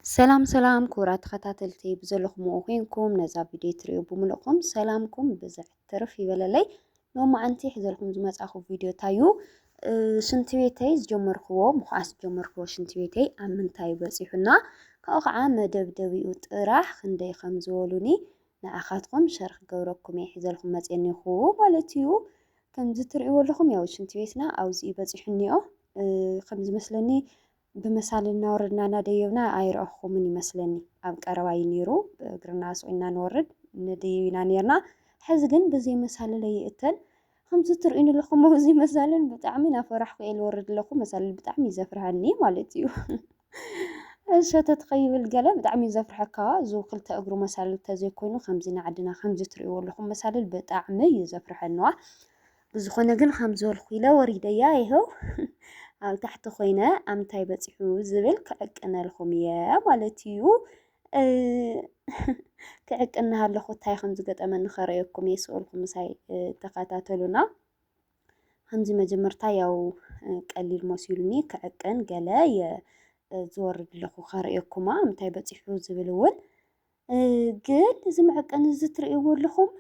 ሰላም ሰላም ክቡራት ተኸታተልቲ፣ ብዘለኹምዎ ኮይንኩም ነዛ ቪድዮ ትርእዩ ብምልእኹም ሰላምኩም ብዝሕ ትርፍ ይበለለይ። ሎማዓንቲ ሒዘልኩም ዝመጻኹ ቪድዮ እንታይ እዩ? እ፣ ሽንቲ ቤተይ ዝጀመርክዎ፣ ምኹዓት ዝጀመርክዎ ሽንቲ ቤተይ ኣብ ምንታይ በጺሑና፣ ካብኡ ከዓ መደብደቢኡ ጥራሕ ክንደይ ከም ዝበሉኒ ንዓኻትኩም ሸር ክገብረኩም እየ ሒዘልኩም መፅየ እኒኹ ማለት እዩ። ከምዚ ትርእይዎ ኣለኹም፣ ያው ሽንቲ ቤትና ኣብዚ እዩ በፂሑ እኒኦ። እ፣ ከም ዝመስለኒ ብመሳልል እናወረድና እናደየብና ኣይረኣኹምን ይመስለኒ። ኣብ ቀረባ እዩ ነይሩ፣ ብእግርና ስቕ ኢልና ንወርድ ንደይብ ኢና ነይርና። ሕዚ ግን ብዘይ መሳልል ኣይእተን። ከምዚ ትርእዩኒ ኣለኹም፣ እዚ መሳልል ብጣዕሚ እናፈራሕኩ እየ ዝወርድ ኣለኹ። መሳልል ብጣዕሚ እዩ ዘፍርሃኒ ማለት እዩ። ሸተት ከይብል ገለ ብጣዕሚ እዩ ዘፍርሐካ። እዚ ክልተ እግሩ መሳልል ተዘይኮይኑ ከምዚ ንዓድና ከምዚ ትርእይዎ ኣለኹም መሳልል ብጣዕሚ እዩ ዘፍርሐንዋ። ብዝኾነ ግን ከም ዝበልኩ ኢለ ወሪደያ፣ ይኸው ኣብ ታሕቲ ኮይነ ኣብ ምንታይ በፂሑ ዝብል ክዕቅነልኩም እየ ማለት እዩ። እ፣ ክዕቅን እናሃለኹ እንታይ ከም ዝገጠመኒ ከረየኩም እየ፣ ስእልኩም ምሳይ፣ እ፣ ተኸታተሉና። ከምዚ መጀመርታ ያው፣ እ፣ ቀሊል መሲሉኒ ክዕቅን ገለ እየ፣ እ፣ ዝወርድ ኣለኹ ከርእየኩማ ምንታይ በፂሑ ዝብል እውን። እ፣ ግን እዚ መዕቀኒ እዚ ትርእይዎ ኣለኹም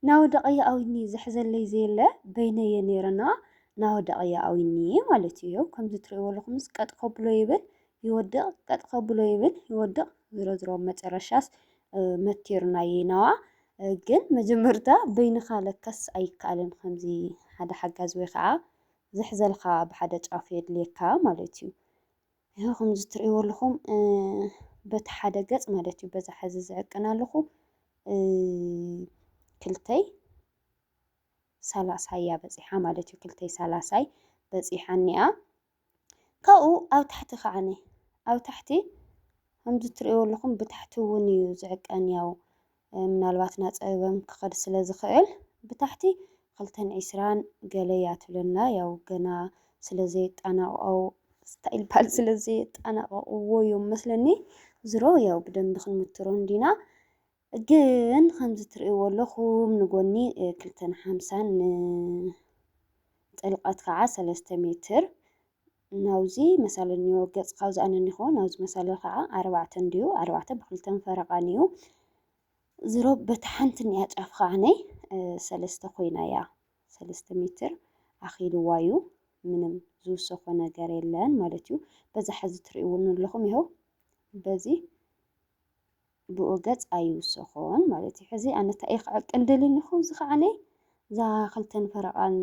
ናወደቐ ይኣዊኒ፣ ዝሕዘለይ ዘየለ በይነየ ነይረና ናወደቐ ይኣዊኒ ማለት እዩ። ከምዚ ትርእይዎ ኣለኹም ምስ ቀጥ ከብሎ ይብል ይወድቕ፣ ቀጥ ከብሎ ይብል ይወድቕ። ዝሮ ዝሮ መጨረሻስ፣ እ፣ መቲርና ይናዋ። እ፣ ግን መጀመርታ በይንኻ ለከስ ኣይከኣልን፣ ከምዚ ሓደ ሓጋዝ ወይ ከዓ ዝሕዘልካ ብሓደ ጫፍ የድልየካ ማለት እዩ። ይኸው ከምዚ ትርእይዎ ኣለኹም፣ እ፣ በቲ ሓደ ገጽ ማለት እዩ፣ በዛ ሕዚ ዝዕቅን ኣለኹ፣ እ፣ ክልተይ ሰላሳይ እያ በጺሓ ማለት እዩ። ክልተይ ሰላሳይ በጺሓ እኒኣ። ካብኡ ኣብ ታሕቲ ከዓኒ፣ ኣብ ታሕቲ ከምዚ ትርእይዎ ኣለኹም ብታሕቲ እውን እዩ ዝዕቀን። ያው፣ እ፣ ምናልባት ናጸበበን ክኸድ ስለ ዝኽእል ብታሕቲ ክልተን ዒስራን ገለ እያ ትብለና። ያው ገና ስለ ዘየጣናቕኦ፣ ስታይል ባል ስለ ዘየጣናቐቕዎ እዮም መስለኒ። ዝሮ ያው ብደንቢ ክንምትሮ እንዲና። ግን ከምዚ ትርእይዎ ኣለኹም ንጎኒ፣ እ፣ ክልተን ሓምሳን ንጥልቐት ከዓ ሰለስተ ሜትር ናውዚ መሳልል እኒኦ። ገጽ ካብዚ ኣነ እኒኹ ናውዚ መሳልል ከዓ ኣርባዕተ እንድዩ፣ ኣርባዕተ ብክልተን ፈረቓን እዩ። ዝሮ በቲ ሓንቲ እኒኣ ጫፍ ከዓ ነይ፣ እ፣ ሰለስተ ኮይና እያ፣ ሰለስተ ሜትር ኣኺልዋ እዩ። ምንም ዝውሰኾ ነገር የለን ማለት እዩ። በዛ ሕዚ ትርእይውን ኣለኹም ይኸው በዚ ብኡ ገጽ ኣይውሰኾን ማለት እዩ። ሕዚ ኣነ እንታይ እየ ክዕቅን ደልየ እኒኹ፣ እዚ ከዓነይ እዛ ክልተን ፈረቓን፣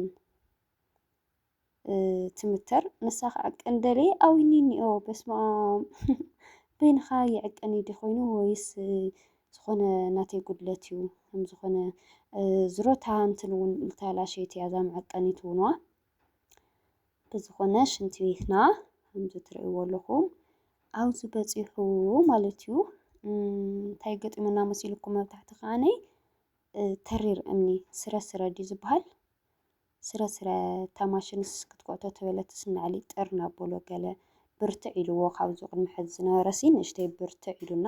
እ፣ ትምተር ንሳ ክዕቅን ደልየ ኣዊኒ እኒኦ። በስመ ኣብ። በይንኻ ይዕቀን እዩ ዲኾይኑ ወይስ፣ እ፣ ዝኾነ ናተይ ጉድለት እዩ? ከም ዝኾነ፣ እ፣ ዝሮታ እንትን እውን ልተላሸየት እያ እዛ መዐቀኒት እውንዋ። ብዝኾነ ሽንቲ ቤትና ከምዚ ትርእይዎ ኣለኹም ኣብዚ በፂሑ ማለት እዩ። እም፣ እንታይ ገጢሙና መሲልኩም? ኣብ ታሕቲ ከዓነይ፣ እ፣ ተሪር እምኒ ስረ ስረ ድዩ ዝበሃል? ስረ ስረ እታ ማሽንስ ክትኮዕቶ ተበለትስ እናዕሊ ጥር እናበሎ ገለ ብርትዕ ኢልዎ፣ ካብዚ ቅድሚ ሕዚ ዝነበረሲ ንእሽተይ ብርትዕ ኢሉና።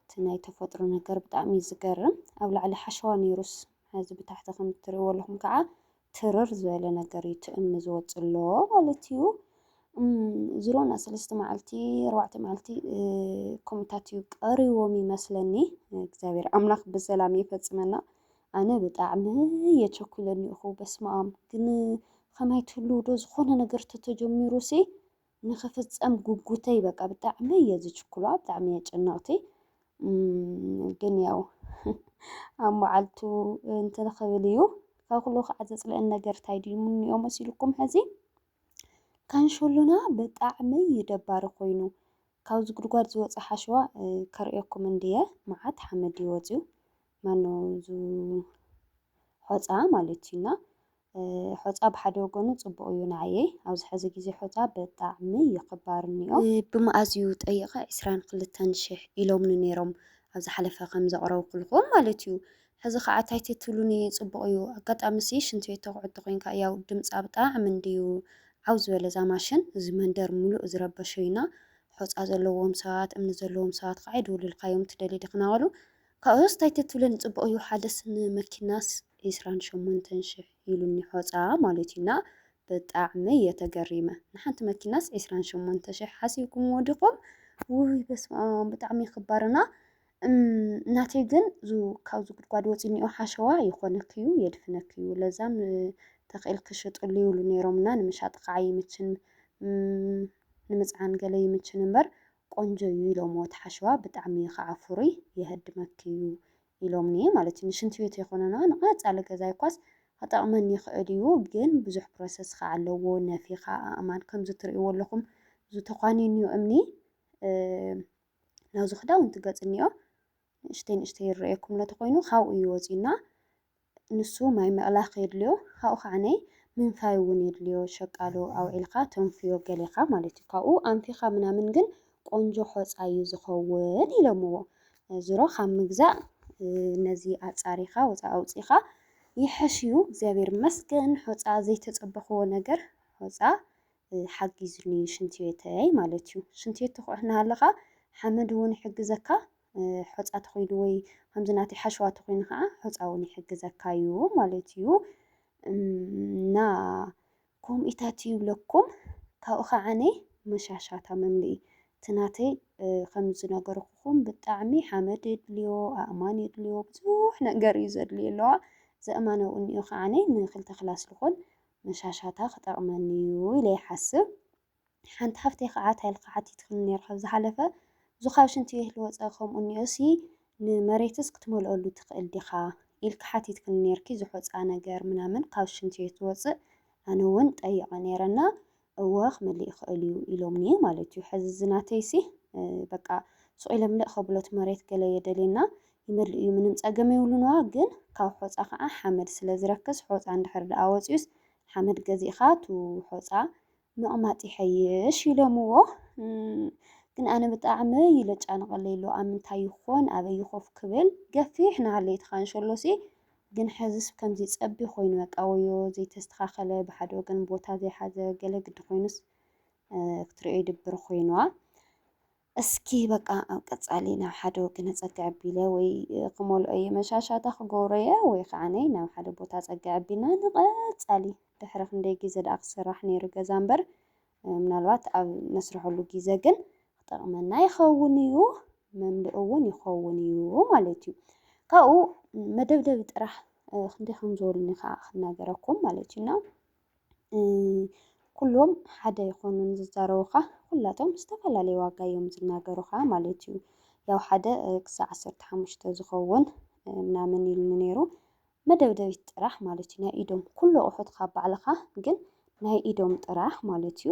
እቲ ናይ ተፈጥሮ ነገር ብጣዕሚ እዩ ዝገርም። ኣብ ላዕሊ ሓሸዋ ነይሩስ፣ ሕዚ ብታሕቲ ከም እትርእይዎ ኣለኹም ከዓ ትርር ዝበለ ነገር እዩ፣ እቲ እምኒ ዝወፅእ ኣሎ ማለት እዩ። እም፣ ዝሮና ሰለስተ መዓልቲ፣ ኣርባዕተ መዓልቲ፣ እ፣ ከምኡታት እዩ ቀሪዎም ይመስለኒ። እግዚኣብሔር ኣምላኽ ብሰላም ይፈጽመና። ኣነ ብጣዕሚ እየ ቸኩለ እኒኦኹ፣ በስመ ኣብ። ግን ከማይ ትህልው ዶ ዝኾነ ነገር ተተጀሚሩሲ ንኽፍጸም ጉጉተይ በቃ ብጣዕሚ እየ ዝችኩላ፣ ብጣዕሚ እየ ጭንቕቲ። እም፣ ግን ያው ኣብ መዓልቱ እንትን ክብል እዩ። ካብ ኩሉ ከዓ ዘጽልአን ነገር እንታይ ድዩ እኒኦ መሲልኩም ሕዚ? ካንሸሎና ብጣዕሚ እዩ ደባሪ ኮይኑ። ካብዚ ጉድጓድ ዝወፀ ሓሸዋ፣ እ፣ ከርእየኩም እንድየ። መዓት ሓመድ እዩ ወፅዩ። ማኖ ዙ ሖፃ ማለት እዩና። እ፣ ሖፃ ብሓደ ወገኑ ፅቡቕ እዩ ንዓየይ። ኣብዚ ሕዚ ግዜ ሖፃ ብጣዕሚ እዩ ክባር እኒኦ። እ፣ ብመኣዝዩ ጠይቐ ዕስራን ክልተን ሽሕ ኢሎምኒ ነይሮም፣ ኣብ ዝሓለፈ ከም ዘቕረብኩልኩም ማለት እዩ። ሕዚ ከዓ እንታይ ትብሉኒ? ፅቡቕ እዩ። ኣጋጣሚ ሲ ሽንቲ ቤት ተኩዕቲ ኮይንካ ያው ድምፃ ብጣዕሚ እንድዩ ዓው ዝበለ እዛ ማሽን። እዚ መንደር ሙሉእ ዝረበሸ እዩና። ሖፃ ዘለዎም ሰባት፣ እምኒ ዘለዎም ሰባት ከዓ ይድውሉልካ እዮም፣ ትደልዩ ዲኺ እናበሉ። ካብኡስ እንታይ ትብሉኒ? ፅቡቕ እዩ። ሓደስ ንመኪናስ ዕስራን ሸሞንተን ሽሕ ኢሉኒ ሖፃ ማለት እዩና። ብጣዕሚ እየ ተገሪመ። ንሓንቲ መኪናስ ዕስራን ሸሞንተ ሽሕ ሓሲብኩምዎ ዲኹም? ውይ በስመ ኣብ፣ ብጣዕሚ ክባርና። እም፣ ናተይ ግን ዙ-፣ ካብዚ ጉድጓድ ወፂ እኒኦ ሓሸዋ ይኾነክዩ፣ የድፍነክዩ። ለዛም፣ እ፣ ተኽእል ክሽጥሉ ይብሉ ነይሮምና፣ ንምሻጥ ከዓ ይምችን፣ እም፣ ንምፅዓን ገለ ይምችን እምበር ቆንጆ እዩ ኢሎምዎ። እቲ ሓሸዋ ብጣዕሚ ከዓ ፍሩይ፣ የህድመክዩ ኢሎምኒ ማለት እዩ። ንሽንቲ ቤት ይኾነና፣ ንቐፃሊ ገዛ ይኳስ ክጠቕመኒ ይኽእል እዩ፣ ግን ብዙሕ ፕሮሰስ ከዓ ኣለዎ። ነፊኻ ኣእማን ከምዚ ትርእይዎ ኣለኹም፣ እዚ ተኳኒንዮ እምኒ፣ እ፣ ናብዚ ክዳውንቲ ገፅ እኒኦ ንእሽተይ ንእሽተይ ይረኣየኩም እንተኾይኑ፣ ካብኡ እዩ ወፂኡና። ንሱ ማይ ምእላኽ የድልዮ፣ ካብኡ ከዓ ናይ ምንፋይ እውን የድልዮ። ሸቃሎ ኣውዒልካ ተንፍዮ ገሌኻ ማለት እዩ። ካብኡ ኣንፊኻ ምናምን ግን ቆንጆ ሖፃ እዩ ዝኸውን ኢሎምዎ። ዝሮ ካብ ምግዛእ፣ እ፣ ነዚ ኣፃሪኻ ወፃ ኣውፂኻ ይሐሽ እዩ። እግዚኣብሔር ይመስገን፣ ሖፃ ዘይተፀበኽዎ ነገር ሖፃ፣ እ፣ ሓጊዙኒ ሽንቲ ቤተይ ማለት እዩ። ሽንቲ ቤት ትኹዕ እናሃለኻ ሓመድ እውን ይሕግዘካ፣ እ፣ ሖፃ ተኾይኑ ወይ ከምዚ ናተይ ሓሸዋ ተኾይኑ ከዓ ሖፃ እውን ይሕግዘካ እዩ ማለት እዩ። እም፣ እና ከምኡታት ይብለኩም። ካብኡ ከዓ ናይ መሻሻታ መምልኢ እቲ ናተይ፣ እ፣ ከም ዝነገርኩኹም ብጣዕሚ ሓመድ የድልዮ፣ ኣእማን የድልዮ፣ ብዙሕ ነገር እዩ ዘድልዮ ኣለዋ። ዘእማነኡ እኒኦ ከዓ ናይ ንክልተ ክላስ ዝኾን መሻሻታ ክጠቕመኒ እዩ ኢለ ይሓስብ። ሓንቲ ሓፍተይ ከዓ እንታይ ኢልካ ሓቲትክኒ ነርካ ዝሓለፈ፣ እዚ ካብ ሽንቲ ቤት ዝወፀ ከምኡ እኒኦሲ ንመሬትስ ክትመልኦሉ ትኽእል ዲኻ ኢልካ ሓቲትክኒ ነርኪ። ዝሖፃ ነገር ምናምን ካብ ሽንቲ ቤት ዝወፅእ ኣነ እውን ጠይቐ ነይረና፣ እወ ክመልእ ይኽእል እዩ ኢሎምኒ ማለት እዩ። ሕዚ እዚ ናተይሲ፣ እ፣ በቃ ሱቕ ኢለ ምልእ ከብሎ እቲ መሬት ገለ የደልየና፣ ይመልእ እዩ፣ ምንም ጸገም የብሉንዋ። ግን ካብ ሖጻ ከዓ ሓመድ ስለ ዝረክስ፣ ሖጻ እንድሕር ደኣ ወጺኡስ ሓመድ ገዚእኻ፣ ቱ ሖጻ ምቕማጥ ይሐይሽ ኢሎምዎ። እም፣ ግን ኣነ ብጣዕሚ ኢለ ጫነቐለይ ኣሎ። ኣብ ምንታይ ይኾን፣ ኣበይ ኮፍ ክብል፣ ገፊሕ ናሃለይ እቲ ካንሸሎሲ፣ ግን ሕዝስ ከምዚ ጸቢ ኮይኑ፣ በቃ ወዮ ዘይተስተኻኸለ፣ ብሓደ ወገን ቦታ ዘይሓዘ፣ ገለ ግዲ ኮይኑስ፣ እ፣ ክትሪኦ ይድብር ኮይኑዋ። እስኪ በቃ ኣብ ቀጻሊ ናብ ሓደ ወገን ኣጸግዕ ኣቢለ ወይ ክመልኦ እየ መሻሻታ ክገብሮ እየ ወይ ከዓ ናይ ናብ ሓደ ቦታ ኣጸግዕ ኣቢልና ንቐጻሊ ድሕሪ ክንደይ ግዜ ደኣ ክስራሕ ነይሩ ገዛ እምበር፣ እ፣ ምናልባት ኣብ ነስርሐሉ ግዜ ግን ክጠቕመና ይኸውን እዩ፣ መምልኢ እውን ይኸውን እዩ ማለት እዩ። ካብኡ መደብደቢ ጥራሕ፣ እ፣ ክንደይ ከም ዝበሉኒ ከዓ ክናገረኩም ማለት እዩ። እና እ፣ ኩሎም ሓደ ኣይኮኑን ዝዛረቡኻ፣ ኩላቶም ዝተፈላለየ ዋጋ እዮም ዝናገሩኻ ማለት እዩ። ያው ሓደ፣ እ፣ ክሳዕ ዓሰርተ ሓሙሽተ ዝኸውን፣ እ፣ ምናምን ኢሉኒ ነይሩ። መደብደቢት ጥራሕ ማለት እዩ፣ ናይ ኢዶም ኩሉ ኣቑሑት ካብ ባዕልኻ፣ ግን ናይ ኢዶም ጥራሕ ማለት እዩ።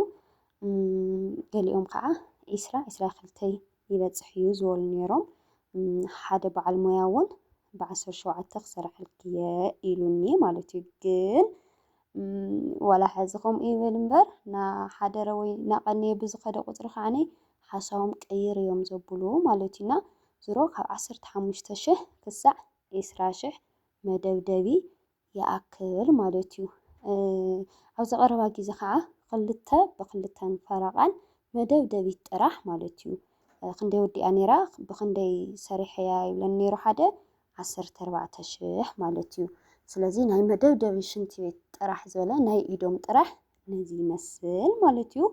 እም፣ ገሊኦም ከዓ ዒስራ፣ ዒስራ ክልተ ይበጽሕ እዩ ዝበሉ ነይሮም። እም፣ ሓደ በዓል ሞያ እውን ብዓሰርተ ሸውዓተ ክሰርሐልኪ እየ ኢሉኒ ማለት እዩ። ግን እም፣ ዋላ ሕዚ ከምኡ ይበል እምበር፣ እናሓደረ ወይ እናቐነየ ብዝኸደ ቁፅሪ ከዓኒ ሓሳቦም ቅይር እዮም ዘብሉ ማለት እዩ። እና ዝሮ ካብ ዓሰርተ ሓሙሽተ ሽሕ ክሳዕ ዒስራ ሽሕ መደብደቢ ይኣክል ማለት እዩ። እ፣ ኣብዚ ቀረባ ግዜ ከዓ ክልተ ብክልተን ፈረቓን መደብደቢት ጥራሕ ማለት እዩ። እ፣ ክንደይ ወዲኣ ነይራ፣ ብክንደይ ሰሪሐያ ይብለኒ ነይሩ ሓደ፣ ዓሰርተ ኣርባዕተ ሽሕ ማለት እዩ። ስለዚ ናይ መደብደቢ ሽንቲ ቤት ጥራሕ ዝበለ ናይ ኢዶም ጥራሕ ነዚ ይመስል ማለት እዩ።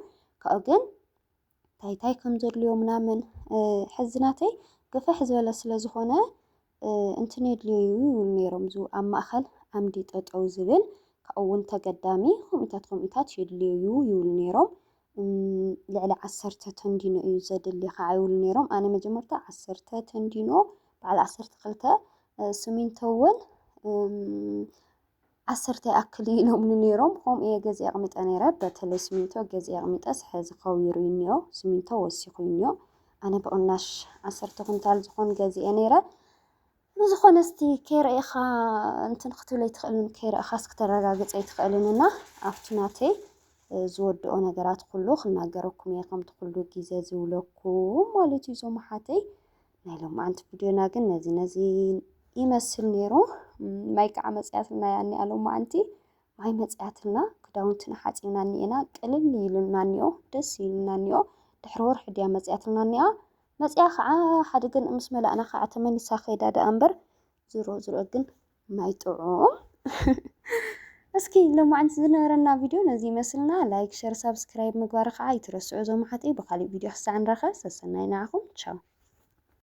ካብኡ ግን እንታይ እንታይ ከም ዘድልዮ ምናምን፣ እ፣ ሕዚ ናተይ ግፍሕ ዝበለ ስለ ዝኾነ፣ እ፣ እንትን የድልዮ እዩ ይብሉ ነይሮም። እዚ ኣብ ማእኸል ዓምዲ ጠጠው ዝብል፣ ካብኡ እውን ተገዳሚ ከምኡታት ከምኡታት የድልዮ እዩ ይብሉ ነይሮም። እም፣ ልዕሊ ዓሰርተ ተንዲኖ እዩ ዘድሊ ከዓ ይብሉ ነይሮም። ኣነ መጀመርታ ዓሰርተ ተንዲኖ፣ በዓል ዓሰርተ ክልተ፣ እ፣ ስሚንቶ እውን፣ እም፣ ዓሰርተ ይኣክል እዩ ኢሎምኒ ነይሮም። ከምኡ እየ ገዚአ ኣቕሚጠ ነይረ። በተለይ ስሚንቶ ገዚአ ኣቕሚጠስ፣ ሕዚ ከዊሩ እዩ እኒኦ፣ ስሚንቶ ወሲኹ እዩ እኒኦ። ኣነ ብቕናሽ ዓሰርተ ኩንታል ዝኾን ገዚአ ነይረ። ብዝኾነ እስቲ ከይረኢኻ እንትን ክትብል ኣይትኽእልን፣ ከይረኢኻስ ክተረጋግጽ ኣይትኽእልን። እና ኣብቲ ናተይ፣ እ፣ ዝወድኦ ነገራት ኩሉ ክናገረኩም እየ፣ ከምቲ ኩሉ ግዜ ዝብለኩም ማለት እዩ። እዞም ኣሓተይ፣ ናይ ሎማዓንቲ ቪድዮና ግን ነዚ ነዚ ይመስል ነይሩ። እም፣ ማይ ከዓ መጽያትና እያ እኒኣ ሎማዓንቲ። ማይ መጽያትና፣ ክዳውንትና ሓጺብና እኒኤና፣ ቅልል ኢሉና እኒኦ፣ ደስ ኢሉና እኒኦ። ድሕሪ ወርሒ ድያ መጽያትና እኒኣ። መጽያ ከዓ ሓደ ግን ምስ መላእና ከዓ ተመሊሳ ከይዳ ደኣ እምበር፣ ዝሮ ዝሮ ግን ማይ ጥዑም። እስኪ ሎማዓንቲ ዝነበረና ቪድዮ ነዚ ይመስልና። ላይክ፣ ሸር፣ ሳብስክራይብ ምግባር ከዓ ኣይትረስዑ ዞም ሓተይ። ብካሊእ ቪድዮ ክሳዕ ንራኸብ ሰሰናይ ንዓኹም። ቻው።